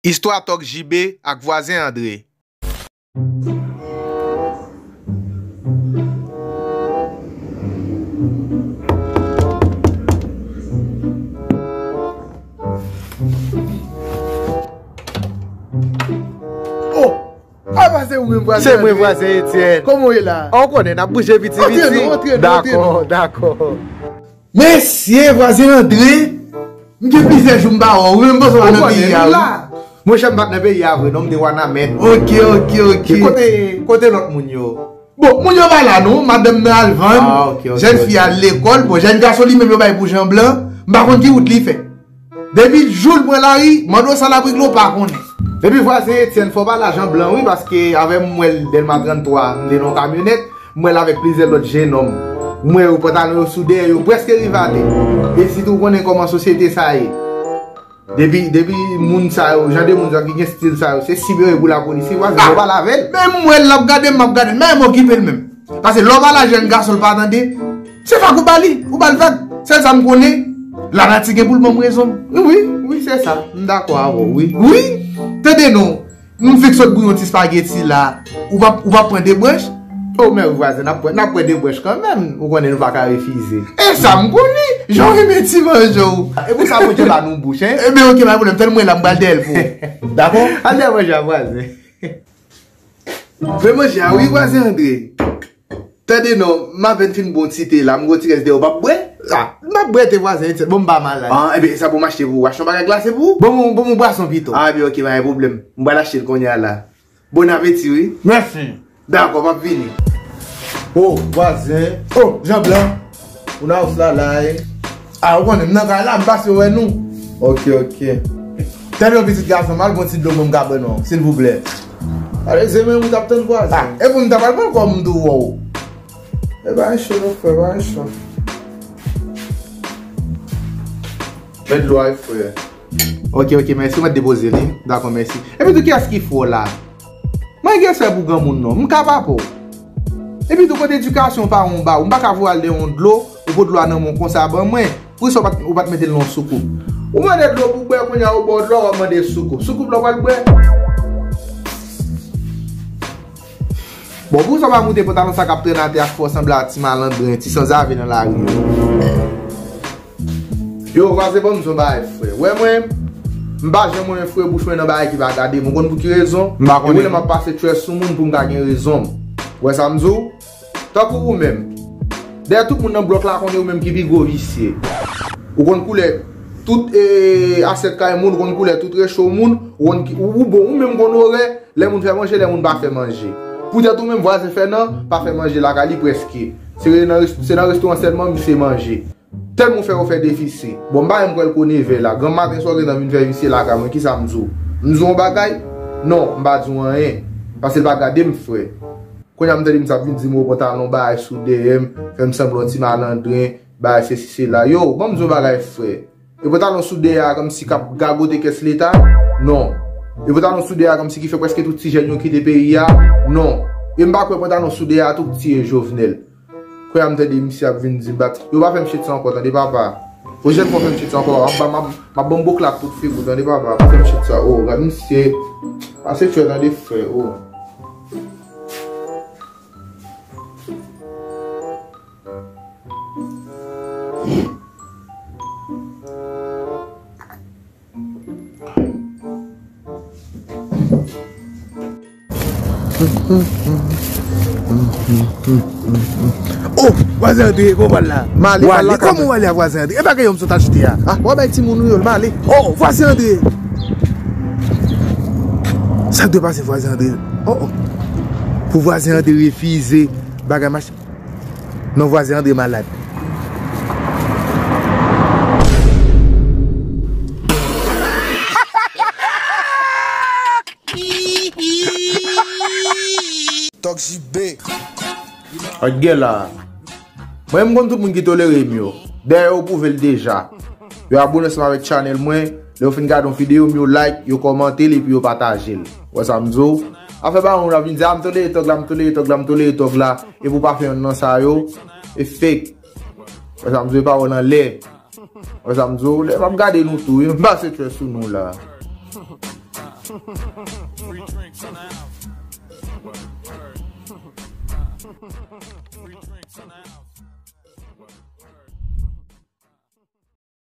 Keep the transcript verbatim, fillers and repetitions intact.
Istwa Tòg J B ak vwazen Andre. Oh! Apa se ou menm vwazen Andre? Se mwen, vwazen Etienne. Kòman w ye la? Ou konnen, n ap bouje piti piti. Antre non, antre non, antre non. Dakò, dakò. Mesye, vwazen Andre, m gen plizyè jou m pa wè w, ou menm panse w pa nan peyi a, wi. Monchè, m pa t nan peyi a vre, non, m te Wanament. Ok, ok, ok. Kote, kote lòt moun yo? Bon, moun yo pa la, non, madanm nan al vann, jèn fi al lekòl, bon, jèn gason li menm yo bay pou Jan Blan, m pa konn ki wout li fè. Depi jou l pran lari, mande w sa l ap regle, w pa konnen. Epi vwazen Etienne, fò w pa lajan blan wi, paske avè m, m wè l Dèlma tranntwa, m te nan yon kamyonèt, m wè l avèk plizyè lòt jennonm. M wè yo pantalon yo sou dèyè yo, prèske rive atè. E sitou w konnen kòman sosyete sa ye. Depi, depi moun sa yo, jan de moun sa ki gen stil sa yo, se sib yo ye pou lapolis wi, vwazen, fò w pale avè l. Men m wè l, l ap gade m, m ap gade l, men m okipe l menm. Paske lè w pale a jèn gason, l pa tande. Se vag ou ba li, ou ba l vag. Sèl sa m konnen, lanati gen pou l ban m rezon m. Wi, wi, se sa. M dakò avè w, wi. Wi, tande non. M fenk sot bouyi yon ti spageti la. Ou p ap, ou p ap pran de branch? O, men wi, vwazen, n ap pran, n ap pran de branch kanmenm. Ou konnen nou pa ka refize. E sa m konnen. Jan w renmen ti manje w. E pou sa Bondye ba nou bouch, en? Ebyen, oke, pa gen pwoblèm. Fè l mwen la, m pral dèyè l pou ou. Dakò? Al dèyè manje a, vwazen. Fè manje a wi, vwazen Andre. Tande non, m apèn fin bon ti te la, m gon ti rès dèyè, w p ap bwè? A, m ap bwè te vwazen Etienne, bon m pa malad. A, ebyen, sa pou m achte pou ou, achte yon bagay glase pou ou? Bon, bon, bon, bon bwason pito. A, ebyen, oke, pa gen pwoblèm. M pral achte l kounye a la. Bon apeti wi. Mèsi. Dakò, m ap vini. O, vwazen. O, Jan Blan. Ou nan house la la, e? A, ou konnen, m nan kay la, m pase wè nou. Oke, oke. Tande yon pitit gason, m al gon ti dlo pou m ka bwè non, silvouplè. Ale, se menm ou t ap tann vwazen. A, e pou m ta pral pran kò m tou wè w. E pa gen cho non, frè, pa gen cho. Men dlo a, frè. Oke, oke, mèsi, mwen depoze li. Dakò, mèsi. Epi tou, kiyès ki fè w la? Mwen gen sè pou granmoun non, m ka pa pè w. Epi tou kote edikasyon paran w ba ou, m pa ka voye al dèyè yon dlo, ou pot dlo a nan men w konsa ban mwen. Poukisa ou pa t, ou pa t mete l nan yon soukoup? Ou mande dlo pou bwè, kounye a ou ba w dlo a, w ap mande soukoup. Soukoup la w pral bwè? Bon, poukisa w pa moute pantalon sa k ap trennen atè a, fè w sanble a ti malandren, ti sanzave nan lari? Yo, vwazen, ban m di w yon bagay, frè. Wè mwen, m pa janm wè frè bouch mwen nan bagay ki pa gade m. Ou konn pou ki rezon? M pa konnen. E ou lè m ap pase tchwè sou moun pou m ka gen rezon m. Wè sa m di w? Tankou ou menm. Dèyè tout moun nan blòk la konnen ou menm ki pi gwo visye. Ou konn koulè tout, e, asyèt kay moun, ou konn koulè tout recho moun, ou konn ki, ou, ou bon, ou menm konn orè, lè moun fè manje, lè moun pa fè manje. Poutèt ou menm, vwazen Fènan pa fè manje lakay li prèske. Se nan res-, se nan restoran sèlman misye manje. Tèlman ou fè, ou fè defisi. Bon, m pa menm kwè l ko nevè la. Granm maten sa w gentan vin fè visye lakay mwen, kisa m di w? M di w yon bagay? Non, m pa di w anyen. Paske l pa gade m, frè. Kounye a m tande misye ap vin di m, o, pantalon bagay sou dèyè m, fè m sanble yon ti malandren, bagay sesi sela. Yo, ban m di w yon bagay, frè. E pantalon sou dèyè a kòmsi k ap gagote kès leta? Non. E pantalon sou dèyè a kòmsi ki fè prèske tout ti jèn yo kite peyi a? Non. E m pa kwè pantalon sou dèyè a tou k tiye Jovenel. Kounye a m tande misye ap vin di m bat. Yo pa fè m chet sa ankò, tande papa. Pwochèn fwa w fè m chet sa ankò, m ap, m ap, m ap ban m boklak tout figi w, tande papa. Pa fè m chet sa, o, gad misye. Pase tchwè, tande frè, o. Oh, vwazen Andre, kòman w ale la? M ale, m ale, kòman w ale a vwazen Andre? E bagay yo m sot achte a. Ah, w ap bay timoun ou yo, m ale. Oh, vwazen Andre. Sa k dwe pase vwazen Andre? Oh, oh. Pou vwazen Andre refize bagay mach-, non, vwazen Andre malad. Tòg J B. Ak gen la. Mwen, m konn tout moun ki tolere m yo. Dèyè yo pwouve l deja. Yo abone ansanm avèk channel mwen. Lè yo fin gade yon videyo m, yo like, yo kòmante l epi yo pataje l. Wè sa m di w? Afè pa yon moun ap vin di, "Ah, m tolere tòg la, m tolere tòg la, m tolere tòg la." Epi w pa fè yonn nan sa yo. E fake. Wè sa m di w? E pawòl anlè. Wè sa m di w? Lè m ap gade nou tou, wi. M pase tchwè sou nou la. Free drinks in the house. Word. Free drinks in the house.